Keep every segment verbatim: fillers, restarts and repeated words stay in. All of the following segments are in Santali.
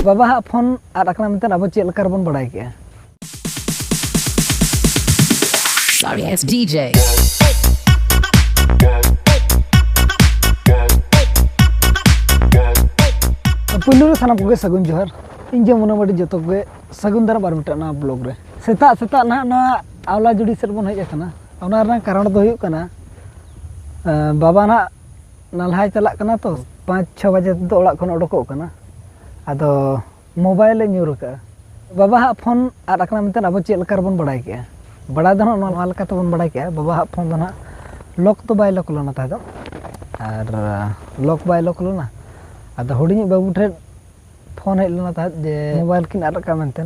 ᱵᱟᱵᱟ ᱦᱟᱜ ᱯᱷᱳᱱ ᱟᱫ ᱟᱠᱟᱱᱟ ᱢᱮᱱᱛᱮ ᱟᱵᱚ ᱪᱮᱫ ᱞᱮᱠᱟ ᱨᱮᱵᱚᱱ ᱵᱟᱲᱟᱭ ᱠᱮᱜᱼᱟ? Sorry ass D J. ᱯᱩᱭᱞᱩ ᱨᱮ ᱥᱟᱱᱟᱢ ᱠᱚᱜᱮ ᱥᱟᱹᱜᱩᱱ ᱡᱚᱦᱟᱨ᱾ ᱤᱧ ᱡᱮ ᱢᱚᱱᱮ ᱵᱟᱹᱲᱤᱡ ᱡᱚᱛᱚ ᱠᱚᱜᱮ ᱥᱟᱹᱜᱩᱱ ᱫᱟᱨᱟᱢ ᱟᱨ ᱢᱤᱫᱴᱟᱝ ᱱᱟᱣᱟ ᱵᱞᱚᱜ ᱨᱮ᱾ ᱥᱮᱛᱟᱜ ᱥᱮᱛᱟᱜ ᱱᱟᱦᱟᱜ ᱱᱚᱣᱟ ᱟᱣᱞᱟ ᱡᱩᱲᱤ ᱥᱮᱫ ᱵᱚᱱ ᱦᱮᱡ ᱟᱠᱟᱱᱟ᱾ ᱚᱱᱟ ᱨᱮᱱᱟᱜ ᱠᱟᱨᱚᱱ ᱫᱚ ᱦᱩᱭᱩᱜ ᱠᱟᱱᱟ, ᱮᱸ, ᱵᱟᱵᱟ ᱱᱟᱦᱟᱜ ᱱᱟᱞᱦᱟᱭ ᱪᱟᱞᱟᱜ ᱠᱟᱱᱟ ᱛᱚ, ᱯᱟᱸᱪ ᱪᱷᱚ ᱵᱟᱡᱮ ᱛᱮᱫᱚ ᱚᱲᱟᱜ ᱠᱷᱚᱱ ᱚᱰᱚᱠᱚᱜ ᱠᱟᱱᱟ᱾ ᱟᱫᱚ ᱢᱳᱵᱟᱭᱤᱞᱮ ᱧᱩᱨ ᱟᱠᱟᱫᱼᱟ᱾ ᱵᱟᱵᱟ ᱦᱟᱜ ᱯᱷᱳᱱ ᱟᱫ ᱟᱠᱟᱱᱟ ᱢᱮᱱᱛᱮ ᱟᱵᱚ ᱪᱮᱫ ᱞᱮᱠᱟ ᱨᱮᱵᱚᱱ ᱵᱟᱲᱟᱭ ᱠᱮᱜᱼᱟ? ᱵᱟᱲᱟᱭ ᱫᱚ ᱱᱟᱦᱟᱜ ᱱᱚᱣᱟ ᱞᱮᱠᱟ ᱛᱮᱵᱚᱱ ᱵᱟᱲᱟᱭ ᱠᱮᱜᱼᱟ, ᱵᱟᱵᱟ ᱦᱟᱜ ᱯᱷᱳᱱ ᱫᱚ ᱱᱟᱦᱟᱜ ᱞᱚᱠ ᱫᱚ ᱵᱟᱭ ᱞᱚᱠ ᱞᱮᱱᱟ ᱛᱟᱦᱮᱸ ᱫᱚ, ᱟᱨ ᱞᱚᱠ ᱵᱟᱭ ᱞᱚᱠ ᱞᱮᱱᱟ᱾ ᱟᱫᱚ ᱦᱩᱰᱤᱧᱤᱡ ᱵᱟᱹᱵᱩ ᱴᱷᱮᱱ ᱯᱷᱳᱱ ᱦᱮᱡ ᱞᱮᱱᱟ ᱛᱟᱦᱮᱸᱫ ᱡᱮ ᱢᱳᱵᱟᱭᱤᱞ ᱠᱤᱱ ᱟᱫ ᱟᱠᱟᱫ ᱢᱮᱱᱛᱮ᱾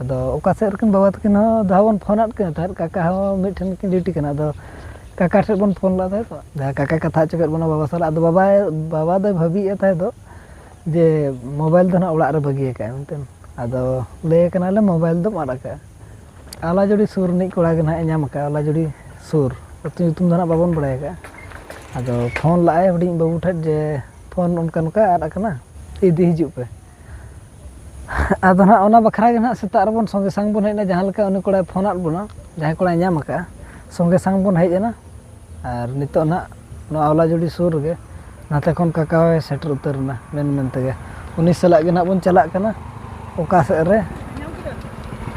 ᱟᱫᱚ ᱚᱠᱟ ᱥᱮᱫ ᱨᱮᱠᱤᱱ ᱵᱟᱵᱟ ᱛᱟᱹᱠᱤᱱ ᱦᱚᱸ ᱫᱚᱦᱚ ᱵᱚᱱ ᱯᱷᱳᱱ ᱟᱫ ᱠᱤᱱᱟ ᱛᱟᱦᱮᱸᱫ, ᱠᱟᱠᱟ ᱦᱚᱸ ᱢᱤᱫ ᱴᱷᱮᱱ ᱠᱤᱱ ᱰᱤᱭᱩᱴᱤ ᱠᱟᱱᱟ᱾ ᱟᱫᱚ ᱠᱟᱠᱟ ᱴᱷᱮᱱ ᱵᱚᱱ ᱯᱷᱳᱱ ᱞᱮᱫ ᱛᱟᱦᱮᱸᱫ ᱛᱚ, ᱡᱟᱦᱟᱸ ᱠᱟᱠᱟ ᱠᱟᱛᱷᱟ ᱦᱚᱪᱚ ᱠᱮᱫ ᱵᱚᱱᱟ ᱵᱟᱵᱟ ᱥᱟᱞᱟᱜ᱾ ᱟᱫᱚ ᱵᱟᱵᱟᱭ, ᱵᱟᱵᱟ ᱫᱚᱭ ᱵᱷᱟᱹᱵᱤᱭᱮᱫ ᱛᱟᱦᱮᱸᱫ ᱫᱚ ᱡᱮ ᱢᱳᱵᱟᱭᱤᱞ ᱫᱚ ᱱᱟᱦᱟᱜ ᱚᱲᱟᱜ ᱨᱮ ᱵᱟᱹᱜᱤ ᱟᱠᱟᱫᱼᱟ ᱢᱮᱱᱛᱮ᱾ ᱟᱫᱚ ᱞᱟᱹᱭ ᱠᱟᱱᱟᱞᱮ ᱢᱳᱵᱟᱭᱤᱞ ᱫᱚᱢ ᱟᱫ ᱟᱠᱟᱫᱼᱟ᱾ ᱟᱞᱟᱡᱚᱲᱤ ᱥᱩᱨ ᱨᱤᱱᱤᱡ ᱠᱚᱲᱟ ᱜᱮ ᱱᱟᱦᱟᱜ ᱮ ᱧᱟᱢ ᱟᱠᱟᱫᱼᱟ, ᱟᱞᱟᱡᱚᱲᱤ ᱥᱩᱨ, ᱟᱹᱛᱩ ᱧᱩᱛᱩᱢ ᱫᱚ ᱱᱟᱦᱟᱜ ᱵᱟᱵᱚᱱ ᱵᱟᱲᱟᱭ ᱟᱠᱟᱫᱼᱟ᱾ ᱟᱫᱚ ᱯᱷᱳᱱ ᱞᱟᱜᱼᱟᱭ ᱦᱩᱰᱤᱧ ᱵᱟᱹᱵᱩ ᱴᱷᱮᱱ ᱡᱮ ᱯᱷᱳᱱ ᱚᱱᱠᱟ ᱱᱚᱝᱠᱟ ᱟᱫ ᱟᱠᱟᱱᱟ, ᱤᱫᱤ ᱦᱤᱡᱩᱜ ᱯᱮ᱾ ᱟᱫᱚ ᱱᱟᱦᱟᱜ ᱚᱱᱟ ᱵᱟᱠᱷᱨᱟ ᱜᱮ ᱱᱟᱦᱟᱜ ᱥᱮᱛᱟᱜ ᱨᱮᱵᱚᱱ ᱥᱚᱸᱜᱮ ᱥᱟᱝ ᱵᱚᱱ ᱦᱮᱡ ᱮᱱᱟ, ᱡᱟᱦᱟᱸ ᱞᱮᱠᱟ ᱩᱱᱤ ᱠᱚᱲᱟᱭ ᱯᱷᱳᱱ ᱟᱫ ᱵᱚᱱᱟ, ᱡᱟᱦᱟᱸᱭ ᱠᱚᱲᱟᱭ ᱧᱟᱢ ᱟᱠᱟᱫᱼᱟ, ᱥᱚᱸᱜᱮ ᱥᱟᱝ ᱵᱚᱱ ᱦᱮᱡ ᱮᱱᱟ᱾ ᱟᱨ ᱱᱤᱛᱚᱜ ᱱᱟᱦᱟᱜ ᱱᱚᱣᱟ ᱟᱣᱞᱟᱡᱩᱲᱤ ᱥᱩᱨ ᱨᱮᱜᱮ ᱱᱟᱛᱮ ᱠᱷᱚᱱ ᱠᱟᱠᱟ ᱦᱚᱸᱭ ᱥᱮᱴᱮᱨ ᱩᱛᱟᱹᱨ ᱮᱱᱟ ᱢᱮᱱ ᱢᱮᱱ ᱛᱮᱜᱮ᱾ ᱩᱱᱤ ᱥᱟᱞᱟᱜ ᱜᱮ ᱱᱟᱦᱟᱜ ᱵᱚᱱ ᱪᱟᱞᱟᱜ ᱠᱟᱱᱟ᱾ ᱚᱠᱟ ᱥᱮᱫ ᱨᱮ?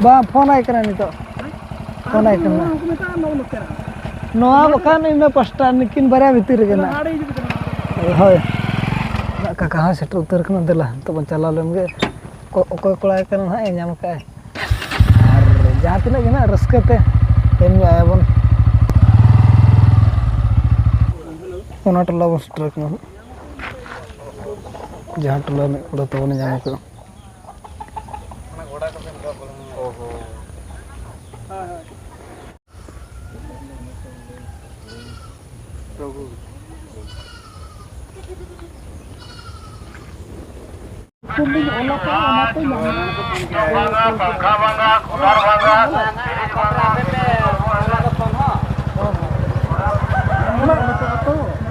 ᱵᱟᱝ, ᱯᱷᱳᱱ ᱟᱭ ᱠᱟᱱᱟ ᱱᱤᱛᱚᱜ᱾ ᱯᱷᱳᱱ ᱟᱭ ᱠᱟᱱᱟ᱾ ᱱᱚᱣᱟ ᱵᱟᱠᱷᱟᱱ ᱤᱱᱟᱹ ᱯᱟᱥᱴᱟ ᱱᱩᱠᱤᱱ ᱵᱟᱨᱭᱟ ᱵᱷᱤᱛᱤᱨ ᱨᱮᱜᱮ ᱱᱟᱦᱟᱜ᱾ ᱦᱳᱭ᱾ ᱠᱟᱠᱟ ᱦᱚᱸᱭ ᱥᱮᱴᱮᱨ ᱩᱛᱟᱹᱨ ᱠᱟᱱᱟ᱾ ᱫᱮᱞᱟ, ᱱᱤᱛᱚᱜ ᱵᱚᱱ ᱪᱟᱞᱟᱣ ᱞᱮᱱ ᱜᱮ᱾ ᱚᱠᱚ-, ᱚᱠᱚᱭ ᱠᱚᱲᱟ ᱠᱟᱱᱟ ᱱᱟᱦᱟᱜ, ᱮ ᱧᱟᱢ ᱠᱟᱜᱼᱟᱭ᱾ ᱟᱨ ᱡᱟᱦᱟᱸ ᱛᱤᱱᱟᱹᱜ ᱜᱮ ᱱᱟᱦᱟᱜ ᱨᱟᱹᱥᱠᱟᱹ ᱛᱮ ᱮᱢ ᱧᱚᱜ ᱟᱭᱟ ᱵᱚᱱ᱾ ᱚᱱᱟ ᱴᱚᱞᱟ ᱵᱚᱱ ᱥᱮᱴᱮᱨ ᱠᱟᱱᱟ ᱱᱟᱦᱟᱜ᱾ ᱡᱟᱦᱟᱸ ᱴᱚᱞᱟ ᱨᱤᱱᱤᱡ ᱠᱚᱲᱟ ᱛᱟᱵᱚᱱᱮ ᱧᱟᱢ ᱠᱟᱜᱼᱟ᱾ ᱯᱟᱝᱠᱷᱟ ᱵᱷᱟᱝᱜᱟ, ᱠᱩᱞᱟᱨ ᱵᱷᱟᱝᱜᱟ,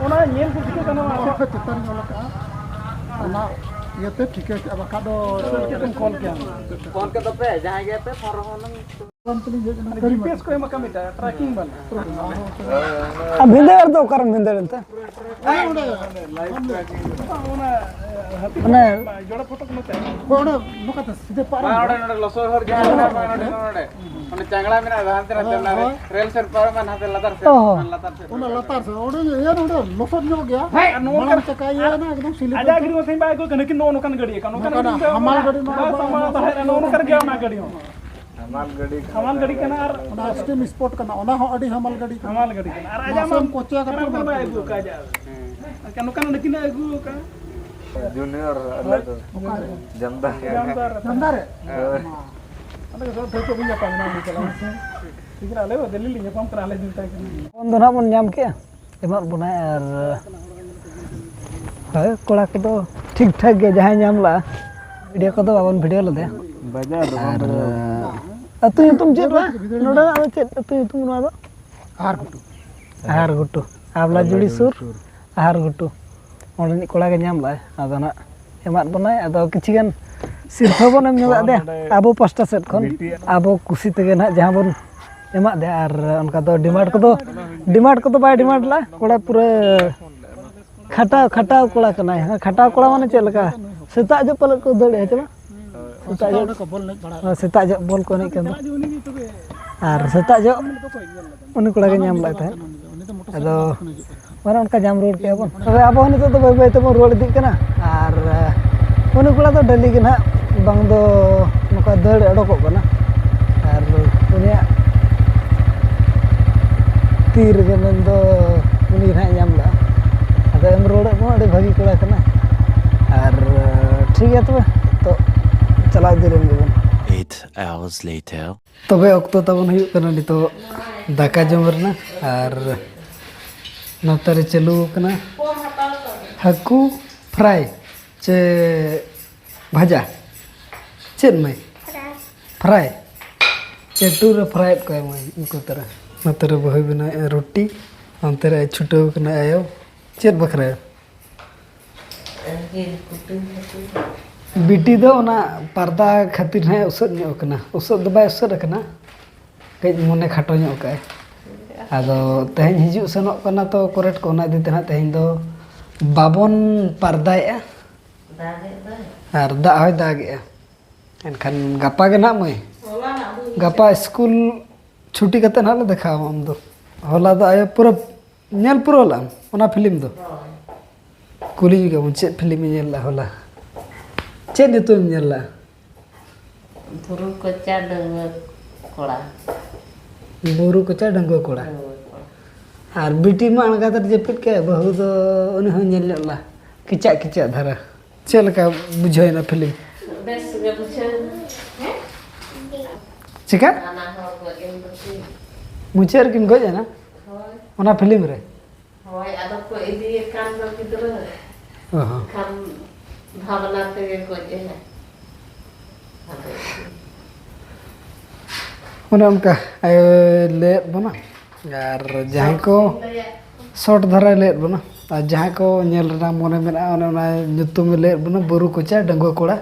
ᱚᱱᱟ ᱧᱮᱞ ᱠᱚ ᱴᱷᱤᱠᱟᱹ ᱜᱟᱱᱚᱜᱼᱟ᱾ ᱪᱮᱛᱟᱱ ᱨᱤᱧ ᱚᱞ ᱟᱠᱟᱫᱼᱟ, ᱚᱱᱟ ᱤᱭᱟᱹᱛᱮ ᱴᱷᱤᱠᱟᱹ ᱠᱮᱜᱼᱟ, ᱵᱟᱠᱷᱟᱡ ᱫᱚ ᱪᱮᱫ ᱞᱮᱠᱟᱛᱮᱢ ᱠᱚᱞ ᱠᱮᱭᱟ? ᱯᱷᱳᱱ ᱠᱮᱫᱟ ᱯᱮ, ᱡᱟᱦᱟᱸᱭ ᱜᱮ ᱯᱮ ᱯᱷᱳᱱ ᱨᱮᱦᱚᱸ ᱦᱩᱱᱟᱹᱝ᱾ ᱵᱟᱝ ᱛᱮᱞᱤᱧ ᱦᱮᱡ ᱮᱱᱟ᱾ ᱡᱤ ᱯᱤ ᱮᱥ ᱠᱚ ᱮᱢ ᱟᱠᱟᱫ ᱢᱤᱫᱴᱟᱝ ᱴᱨᱮᱠᱤᱝ ᱵᱟᱞᱟ᱾ ᱟᱨ ᱵᱷᱤᱸᱫᱟᱹᱲ ᱫᱚ ᱚᱠᱟᱨᱮᱢ ᱵᱷᱤᱸᱫᱟᱹᱲ ᱮᱱᱛᱮ? ᱚᱱᱮ ᱚᱸᱰᱮ, ᱚᱱᱟ ᱦᱟᱹᱛᱤ ᱚᱱᱮ ᱡᱚᱲᱟ ᱯᱷᱚᱴᱚᱠ ᱱᱚᱛᱮ᱾ ᱦᱳᱭ, ᱚᱸᱰᱮ ᱱᱚᱝᱠᱟ ᱛᱮ ᱥᱤᱫᱷᱟᱹ ᱯᱟᱨᱚᱢ ᱵᱟᱝ, ᱚᱸᱰᱮ, ᱱᱚᱰᱮ ᱞᱚᱥᱚᱫ ᱦᱚᱨ ᱡᱟᱦᱟᱸ ᱢᱮᱱᱟᱜᱼᱟ, ᱵᱟᱝ, ᱱᱚᱰᱮ, ᱱᱚᱰᱮ᱾ ᱚᱸᱰᱮ ᱪᱟᱝᱲᱟ ᱢᱮᱱᱟᱜᱼᱟ, ᱦᱟᱱᱛᱮ ᱱᱟᱛᱮ ᱦᱳᱭ, ᱚᱱᱟ ᱨᱮ ᱦᱳᱭ᱾ ᱨᱮᱞ ᱥᱮᱫ ᱯᱟᱨᱚᱢ ᱮᱱᱟ, ᱦᱟᱱᱛᱮ ᱞᱟᱛᱟᱨ ᱥᱮᱫ, ᱚ᱾ ᱚᱱᱟ ᱞᱟᱛᱟᱨ ᱥᱮᱫ᱾ ᱚᱱᱟ ᱞᱟᱛᱟᱨ ᱥᱮᱫ, ᱚᱸᱰᱮ ᱤᱭᱟᱹ ᱱᱚᱰᱮ ᱞᱚᱥᱚᱫ ᱧᱚᱜ ᱜᱮᱭᱟ᱾ ᱟᱨ ᱱᱚᱜᱼᱚ ᱢᱟᱲᱟᱝ ᱱᱚᱝᱠᱟ ᱪᱟᱠᱟ ᱤᱭᱟᱹ ᱮᱱᱟ, ᱮᱠᱫᱚᱢ ᱥᱤᱞᱤᱯ ᱟᱡᱟᱜ ᱟᱠᱟᱱᱟ᱾ ᱜᱤᱨᱤ ᱢᱟᱥᱮ ᱵᱟᱭ ᱟᱹᱜᱩ ᱠᱟᱱᱟ, ᱠᱤᱱᱛᱩ ᱱᱚᱜᱼᱚ ᱱᱚᱝᱠᱟᱱ ᱜᱟᱹᱰᱤ ᱠᱟᱱᱟ, ᱱᱚᱝᱠᱟᱱ ᱱᱚᱝᱠᱟᱱᱟᱜ ᱜᱟᱹᱰᱤ ᱫᱚ ᱦᱟᱢᱟᱞ ᱜᱟᱹᱰᱤ ᱢᱟ ᱵᱟᱭ ᱵᱟᱭ ᱥᱟᱢᱟᱣ ᱛᱟᱦᱮᱸᱱᱟ, ᱱᱚᱜᱼᱚ ᱱᱚᱝᱠᱟᱱ ᱜᱮᱭᱟ ᱚᱱᱟ ᱜᱟᱹᱰᱤ ᱦᱚᱸ᱾ ᱦᱟᱢᱟᱞ ᱜᱟᱹᱰᱤ ᱠᱟᱱᱟ᱾ ᱦᱟᱢᱟᱞ ᱜᱟᱹᱰᱤ ᱠᱟᱱᱟ, ᱟᱨ ᱚᱱᱟ ᱥᱴᱤᱢ ᱥᱯᱳᱨᱴ ᱠᱟᱱᱟ, ᱚᱱᱟ ᱦᱚᱸ ᱟᱹᱰᱤ ᱦᱟᱢᱟᱞ ᱜᱟᱹᱰᱤ ᱠᱟᱱᱟ᱾ ᱦᱟᱢᱟᱞ ᱜᱟᱹᱰᱤ ᱠᱟᱱᱟ, ᱟᱨ ᱟᱡᱟᱜ ᱢᱟ ᱢᱟᱥᱮᱢ ᱠᱚᱪᱟ ᱠᱟᱛᱮ ᱠᱟᱨᱚᱱ ᱵᱟᱭ ᱵᱟᱭ ᱟᱹᱜᱩ ᱟᱹᱜᱩ ᱠᱟᱜᱼᱟ᱾ ᱟᱡᱟᱜ ᱱᱚᱝᱠᱟᱱ ᱱᱚᱰᱮ ᱛᱤᱱᱟᱹᱜ ᱟᱹᱜᱩ ᱠᱟᱜᱼᱟ? ᱡᱩᱱᱤᱭᱚᱨ ᱟᱞᱮ ᱫᱚ ᱚᱠᱟᱨᱮ? ᱡᱟᱢᱫᱟ᱾ ᱡᱟᱢᱫᱟ ᱨᱮ? ᱦᱳᱭ᱾ ᱚᱱᱟ ᱜᱮ ᱥᱚᱵ ᱰᱷᱮᱨ ᱠᱚ ᱵᱩᱡᱽ ᱧᱟᱯᱟᱢ ᱮᱱᱟ, ᱩᱱᱤ ᱪᱟᱞᱟᱣ ᱥᱮ᱾ ᱴᱷᱤᱠ ᱜᱮ, ᱟᱞᱮ ᱦᱚᱸ ᱫᱤᱞᱞᱤ ᱞᱮ ᱧᱟᱯᱟᱢ ᱠᱟᱱᱟ, ᱟᱞᱮ ᱫᱩ ᱛᱟᱦᱮᱸ ᱠᱟᱱᱟ᱾ ᱯᱷᱳᱱ ᱫᱚ ᱱᱟᱦᱟᱜ ᱵᱚᱱ ᱧᱟᱢ ᱠᱮᱜᱼᱟ, ᱮᱢᱟᱫ ᱵᱚᱱᱟᱭ᱾ ᱟᱨ ᱦᱳᱭ, ᱠᱚᱲᱟ ᱠᱚᱫᱚ ᱴᱷᱤᱠ ᱴᱷᱟᱠ ᱜᱮ, ᱡᱟᱦᱟᱸᱭ ᱧᱟᱢ ᱞᱟᱜᱼᱟ᱾ ᱵᱷᱤᱰᱤᱭᱳ ᱠᱚᱫᱚ ᱵᱟᱵᱚᱱ ᱵᱷᱤᱰᱤᱭᱳ ᱞᱮᱫᱮᱭᱟ᱾ ᱵᱟᱡᱟᱣ ᱫᱚ ᱵᱟᱝ ᱟᱨ ᱵᱟᱡᱟᱣ᱾ ᱟᱹᱛᱩ ᱧᱩᱛᱩᱢ ᱪᱮᱫ ᱱᱚᱣᱟ? ᱱᱚᱰᱮᱱᱟᱜ ᱫᱚ ᱪᱮᱫ ᱟᱹᱛᱩ ᱧᱩᱛᱩᱢ ᱱᱚᱣᱟ ᱫᱚ? ᱟᱦᱟᱨ ᱜᱷᱩᱴᱩ᱾ ᱟᱦᱟᱨ ᱜᱷᱩᱴᱩ, ᱟᱵᱞᱟ ᱡᱩᱲᱤ ᱥᱩᱨ᱾ ᱟᱦᱟᱨ ᱜᱷᱩᱴᱩ᱾ ᱚᱸᱰᱮᱱᱤᱡ ᱠᱚᱲᱟ ᱜᱮ ᱧᱟᱢ ᱞᱮᱫᱟᱭ᱾ ᱟᱫᱚ ᱱᱟᱜ ᱮᱢᱟᱫ ᱵᱚᱱᱟᱭ᱾ ᱟᱫᱚ ᱠᱤᱪᱷᱤ ᱜᱟᱱ ᱥᱤᱨᱯᱷᱟᱹ ᱵᱚᱱ ᱮᱢ ᱧᱚᱜᱟᱫ ᱫᱮᱭᱟ᱾ ᱟᱵᱚ ᱯᱟᱥᱴᱟ ᱥᱮᱫ ᱠᱷᱚᱱ, ᱟᱵᱚ ᱠᱩᱥᱤ ᱛᱮᱜᱮ ᱱᱟᱜ ᱡᱟᱦᱟᱸ ᱵᱚᱱ ᱮᱢᱟᱫ ᱫᱮᱭᱟ᱾ ᱟᱨ ᱚᱱᱠᱟ ᱫᱚ ᱰᱤᱢᱟᱱᱰ ᱠᱚᱫᱚ, ᱰᱤᱢᱟᱱᱰ ᱠᱚᱫᱚ ᱵᱟᱭ ᱰᱤᱢᱟᱱᱰ ᱞᱮᱫᱟ᱾ ᱠᱚᱲᱟ ᱯᱩᱨᱟᱹ ᱠᱷᱟᱴᱟᱣ, ᱠᱷᱟᱴᱟᱣ ᱠᱚᱲᱟ ᱠᱟᱱᱟᱭ᱾ ᱦᱮᱸ, ᱠᱷᱟᱴᱟᱣ ᱠᱚᱲᱟ ᱢᱟᱱᱮ ᱪᱮᱫ ᱞᱮᱠᱟ? ᱥᱮᱛᱟᱜ ᱡᱚᱜ ᱯᱟᱞᱮᱫ ᱠᱚ ᱫᱟᱹᱲᱮᱜᱼᱟ, ᱪᱮ ᱵᱟᱝ? ᱥᱮᱛᱟᱜ ᱡᱚᱜ, ᱚᱸᱰᱮ ᱠᱚ ᱵᱚᱞ ᱮᱱᱮᱡ ᱵᱟᱲᱟ᱾ ᱦᱳᱭ, ᱥᱮᱛᱟᱜ ᱡᱚᱜ ᱵᱚᱞ ᱠᱚ ᱮᱱᱮᱡ ᱠᱟᱱ ᱫᱚ᱾ ᱟᱨ ᱥᱮᱛᱟᱜ ᱡᱚᱜ ᱩᱱᱤ ᱠᱚᱲᱟ ᱜᱮ ᱧᱟᱢ ᱞᱮᱫ ᱛᱟᱦᱮᱸᱫ᱾ ᱩᱱᱤ ᱫᱚ ᱢᱚᱴᱚᱨ ᱟᱫᱚ ᱥᱟᱭᱠᱮᱞ ᱛᱮ ᱠᱷᱚᱱ ᱦᱤᱡᱩᱜ ᱠᱟᱱ ᱛᱟᱦᱮᱸᱫ᱾ ᱢᱟᱱᱮ ᱚᱱᱠᱟ ᱡᱟᱢ ᱨᱳᱰ ᱠᱮᱜᱼᱟ ᱵᱚᱱ᱾ ᱛᱚᱵᱮ ᱟᱵᱚ ᱦᱚᱸ ᱱᱤᱛᱚᱜ ᱫᱚ ᱵᱟᱹᱭ ᱵᱟᱹᱭ ᱛᱮᱵᱚᱱ ᱨᱩᱣᱟᱹᱲ ᱤᱫᱤᱜ ᱠᱟᱱᱟ᱾ ᱟᱨ, ᱩᱱᱤ ᱠᱚᱲᱟ ᱫᱚ ᱰᱮᱞᱤ ᱜᱮ ᱱᱟᱦᱟᱜ ᱵᱟᱝ ᱫᱚ ᱱᱚᱝᱠᱟ ᱫᱟᱹᱲ ᱚᱰᱚᱠᱚᱜ ᱠᱟᱱᱟ᱾ ᱟᱨ ᱩᱱᱤᱭᱟᱜ ᱛᱤ ᱨᱮᱜᱮ ᱢᱮᱱᱫᱚ ᱩᱱᱤ ᱱᱟᱦᱟᱜ ᱧᱟᱢ ᱞᱮᱜᱼᱟ᱾ ᱟᱫᱚ ᱮᱢ ᱨᱩᱣᱟᱹᱲᱮᱫ ᱵᱚᱱ, ᱟᱹᱰᱤ ᱵᱷᱟᱹᱜᱤ ᱠᱚᱲᱟ ᱠᱟᱱᱟᱭ᱾ ᱟᱨ ᱴᱷᱤᱠ ᱜᱮᱭᱟ ᱛᱚᱵᱮ, ᱛᱚ ᱪᱟᱞᱟᱣ ᱤᱫᱤ ᱞᱮᱱ ᱜᱮᱵᱚᱱ᱾ Eight hours later. ᱛᱚᱵᱮ ᱚᱠᱛᱚ ᱛᱟᱵᱚᱱ ᱦᱩᱭᱩᱜ ᱠᱟᱱᱟ ᱱᱤᱛᱚᱜ ᱫᱟᱠᱟ ᱡᱚᱢ ᱨᱮᱱᱟᱜ᱾ ᱟᱨ ᱱᱚᱛᱮ ᱨᱮ ᱪᱟᱹᱞᱩ ᱟᱠᱟᱱᱟ ᱦᱟᱹᱠᱩ ᱯᱷᱨᱟᱭ ᱪᱮ ᱵᱷᱟᱡᱟ, ᱪᱮᱫ ᱢᱟᱹᱭ? ᱯᱷᱨᱟᱭ᱾ ᱪᱟᱹᱴᱩ ᱨᱮ ᱯᱷᱨᱟᱭᱮᱫ ᱠᱚᱣᱟᱭ ᱢᱟᱹᱭ ᱩᱱᱠᱩ ᱛᱟᱨᱟ᱾ ᱱᱚᱛᱮ ᱨᱮ ᱵᱟᱹᱦᱩᱭ ᱵᱮᱱᱟᱣᱮᱫᱼᱟ ᱨᱩᱴᱤ, ᱚᱱᱛᱮ ᱨᱮ ᱪᱷᱩᱴᱟᱹᱣ ᱠᱟᱱᱟ ᱟᱭᱳ᱾ ᱪᱮᱫ ᱵᱟᱠᱷᱨᱟ? ᱵᱤᱴᱤ ᱫᱚ ᱚᱱᱟ ᱯᱟᱨᱫᱟ ᱠᱷᱟᱹᱛᱤᱨ ᱦᱟᱸᱜ ᱩᱥᱟᱹᱫ ᱧᱚᱜ ᱠᱟᱱᱟ᱾ ᱩᱥᱟᱹᱫ ᱫᱚ ᱵᱟᱭ ᱩᱥᱟᱹᱫ ᱟᱠᱟᱱᱟ, ᱠᱟᱹᱡ ᱢᱚᱱᱮ ᱠᱷᱟᱴᱚ ᱧᱚᱜ ᱠᱟᱜᱼᱟᱭ᱾ ᱟᱫᱚ ᱛᱮᱦᱮᱧ ᱦᱤᱡᱩᱜ ᱥᱮᱱᱚᱜ ᱠᱟᱱᱟ ᱛᱚ ᱠᱚᱨᱮᱴ ᱠᱚ, ᱚᱱᱟ ᱤᱫᱤ ᱛᱮ ᱦᱟᱸᱜ ᱛᱮᱦᱮᱧ ᱫᱚ ᱵᱟᱵᱚᱱ ᱯᱟᱨᱫᱟᱭᱮᱜᱼᱟ᱾ ᱫᱟᱜᱮᱫ ᱫᱚᱭ᱾ ᱟᱨ ᱫᱟᱜ ᱦᱚᱸᱭ ᱫᱟᱜᱮᱜᱼᱟ᱾ ᱮᱱᱠᱷᱟᱱ ᱜᱟᱯᱟ ᱜᱮ ᱱᱟᱦᱟᱜ ᱢᱟᱹᱭ, ᱦᱚᱞᱟ ᱱᱟᱜ ᱵᱟᱹᱧ ᱜᱟᱯᱟ ᱥᱠᱩᱞ ᱪᱷᱩᱴᱤ ᱠᱟᱛᱮ ᱱᱟᱦᱟᱜ ᱞᱮ ᱫᱮᱠᱷᱟᱣᱟ ᱟᱢ ᱫᱚ᱾ ᱦᱚᱞᱟ ᱫᱚ ᱟᱭᱳ ᱯᱩᱨᱟᱹ ᱧᱮᱞ ᱯᱩᱨᱟᱹᱣ ᱞᱮᱫ ᱟᱢ ᱚᱱᱟ ᱯᱷᱤᱞᱢ ᱫᱚ? ᱦᱳᱭ᱾ ᱠᱩᱞᱤ ᱧᱚᱜ ᱟᱵᱚᱱ ᱪᱮᱫ ᱯᱷᱤᱞᱢ ᱧᱮᱞ ᱞᱮᱫᱼᱟ ᱦᱚᱞᱟ? ᱪᱮᱫ ᱧᱩᱛᱩᱢ ᱧᱮᱞ ᱞᱮᱫᱼᱟ? ᱵᱩᱨᱩ ᱠᱚᱪᱟ ᱰᱟᱺᱜᱩᱣᱟᱹ ᱠᱚᱲᱟ᱾ ᱵᱩᱨᱩ ᱠᱚᱪᱟ ᱰᱟᱺᱜᱩᱣᱟᱹ ᱠᱚᱲᱟ᱾ ᱰᱟᱺᱜᱩᱣᱟᱹ ᱠᱚᱲᱟ᱾ ᱟᱨ ᱵᱤᱴᱤ ᱢᱟ ᱟᱬᱜᱟᱛ ᱨᱮ ᱡᱟᱹᱯᱤᱫ ᱠᱮᱫ, ᱵᱟᱹᱦᱩ ᱫᱚ ᱩᱱᱤ ᱦᱚᱸ ᱧᱮᱞ ᱧᱚᱜ ᱞᱮᱫᱼᱟ ᱠᱮᱪᱟᱜ ᱠᱮᱪᱟᱜ ᱫᱷᱟᱨᱟ᱾ ᱪᱮᱫ ᱞᱮᱠᱟ ᱵᱩᱡᱷᱟᱹᱣ ᱮᱱᱟ ᱯᱷᱤᱞᱢ? ᱵᱮᱥ ᱜᱮ ᱵᱩᱡᱷᱟᱹᱣ ᱮᱱᱟ᱾ ᱪᱮᱠᱟ? ᱦᱟᱱᱟ ᱦᱚᱲ ᱜᱚᱡ ᱮᱱ ᱫᱚ ᱥᱮ᱾ ᱢᱩᱪᱟᱹᱫ ᱨᱮᱠᱤᱱ ᱜᱚᱡ ᱮᱱᱟ? ᱦᱳᱭ᱾ ᱚᱱᱟ ᱯᱷᱤᱞᱢ ᱨᱮ? ᱦᱳᱭ, ᱟᱫᱚ ᱠᱚ ᱤᱫᱤᱭᱮ ᱠᱟᱱ ᱫᱚ ᱜᱤᱫᱽᱨᱟᱹ᱾ ᱚ ᱦᱚᱸ᱾ ᱠᱷᱟᱱ ᱵᱷᱟᱵᱽᱱᱟ ᱛᱮᱜᱮ ᱜᱚᱡ ᱮᱱᱟ᱾ ᱟᱫᱚ ᱚᱱᱮ ᱚᱱᱠᱟ, ᱮ, ᱞᱟᱹᱭᱮᱫ ᱵᱚᱱᱟ᱾ ᱟᱨ ᱡᱟᱦᱟᱸᱭ ᱠᱚ ᱥᱚᱴ ᱫᱷᱟᱨᱟᱭ ᱞᱟᱹᱭᱮᱫ ᱵᱚᱱᱟ, ᱟᱨ ᱡᱟᱦᱟᱸᱭ ᱠᱚ ᱧᱮᱞ ᱨᱮᱱᱟᱜ ᱢᱚᱱᱮ ᱢᱮᱱᱟᱜᱼᱟ, ᱚᱱᱮ ᱚᱱᱟ ᱧᱩᱛᱩᱢᱮ ᱞᱟᱹᱭᱮᱫ ᱵᱚᱱᱟ, ᱵᱩᱨᱩ ᱠᱚᱪᱟ ᱰᱟᱺᱜᱩᱣᱟᱹ ᱠᱚᱲᱟ᱾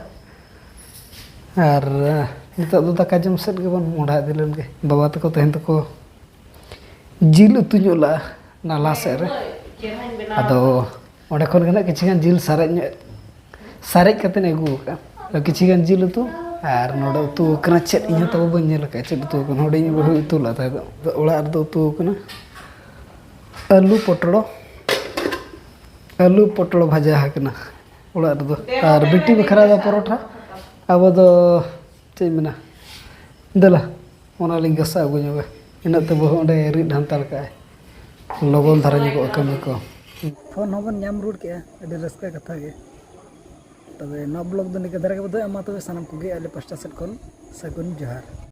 ᱟᱨ ᱱᱤᱛᱚᱜ ᱫᱚ ᱫᱟᱠᱟ ᱡᱚᱢ ᱥᱮᱫ ᱜᱮᱵᱚᱱ ᱢᱚᱦᱰᱟ ᱤᱫᱤ ᱞᱮᱱ ᱜᱮ᱾ ᱵᱟᱵᱟ ᱛᱟᱠᱚ ᱛᱮᱦᱮᱧ ᱫᱚᱠᱚ ᱡᱤᱞ ᱩᱛᱩ ᱧᱚᱜ ᱞᱟᱜᱼᱟ ᱱᱟᱞᱦᱟ ᱥᱮᱫ ᱨᱮ᱾ ᱟᱫᱚ ᱚᱸᱰᱮ ᱠᱷᱚᱱ ᱜᱮ ᱱᱟᱜ ᱠᱤᱪᱷᱩ ᱜᱟᱱ ᱡᱤᱞ ᱥᱟᱨᱮᱡ ᱧᱚᱜ, ᱥᱟᱨᱮᱡ ᱠᱟᱛᱮᱧ ᱟᱹᱜᱩ ᱟᱠᱟᱫᱼᱟ᱾ ᱟᱫᱚ ᱠᱤᱪᱷᱩ ᱜᱟᱱ ᱡᱤᱞ ᱩᱛᱩ, ᱟᱨ ᱱᱚᱰᱮ ᱩᱛᱩ ᱟᱠᱟᱱᱟ ᱪᱮᱫ, ᱤᱧ ᱦᱚᱸ ᱛᱟᱵᱚ ᱵᱟᱹᱧ ᱧᱮᱞ ᱟᱠᱟᱫᱼᱟ ᱪᱮᱫ ᱩᱛᱩ ᱟᱠᱟᱱᱟ᱾ ᱦᱩᱰᱤᱧ ᱵᱟᱹᱦᱩᱭ ᱩᱛᱩ ᱞᱮᱫ ᱛᱟᱦᱮᱸ ᱫᱚ᱾ ᱟᱫᱚ ᱚᱲᱟᱜ ᱨᱮᱫᱚ ᱩᱛᱩ ᱟᱠᱟᱱᱟ ᱟᱹᱞᱩ ᱯᱚᱴᱲᱚ, ᱟᱹᱞᱩ ᱯᱚᱴᱲᱚ ᱵᱷᱟᱡᱟ ᱟᱠᱟᱱᱟ ᱚᱲᱟᱜ ᱨᱮᱫᱚ᱾ ᱟᱨ ᱵᱤᱴᱤ ᱵᱟᱠᱷᱨᱟ ᱫᱚ ᱯᱚᱨᱚᱴᱷᱟ᱾ ᱟᱵᱚ ᱫᱚ ᱪᱮᱫ ᱤᱧ ᱢᱮᱱᱟ, ᱫᱮᱞᱟ ᱚᱱᱟ ᱞᱤᱧ ᱜᱷᱟᱥᱟᱣ ᱟᱹᱜᱩ ᱧᱚᱜᱟ᱾ ᱤᱱᱟᱹᱜ ᱛᱮ ᱵᱟᱹᱦᱩ ᱚᱸᱰᱮ ᱨᱤᱫ ᱦᱟᱱᱛᱟᱲ ᱠᱟᱜᱼᱟᱭ᱾ ᱞᱚᱜᱚᱱ ᱫᱷᱟᱨᱟ ᱧᱚᱜᱚᱜᱼᱟ ᱠᱟᱹᱢᱤ ᱠᱚ᱾ ᱯᱷᱳᱱ ᱦᱚᱸᱵᱚᱱ ᱧᱟᱢ ᱨᱩᱣᱟᱹᱲ ᱠᱮᱜᱼᱟ, ᱟᱹᱰᱤ ᱨᱟᱹᱥᱠᱟᱹ ᱠᱟᱛᱷᱟ ᱜᱮ᱾ ᱛᱚᱵᱮ ᱱᱚᱣᱟ ᱵᱞᱚᱜ ᱫᱚ ᱱᱤᱝᱠᱟᱹ ᱫᱷᱟᱨᱟ ᱜᱮᱵᱚ ᱫᱚᱦᱚᱭᱟ᱾ ᱢᱟ ᱛᱚᱵᱮ ᱥᱟᱱᱟᱢ ᱠᱚᱜᱮ ᱟᱞᱮ ᱯᱟᱥᱴᱟ ᱥᱮᱫ ᱠᱷᱚᱱ ᱥᱟᱹᱜᱩᱱ ᱡᱚᱦᱟᱨ᱾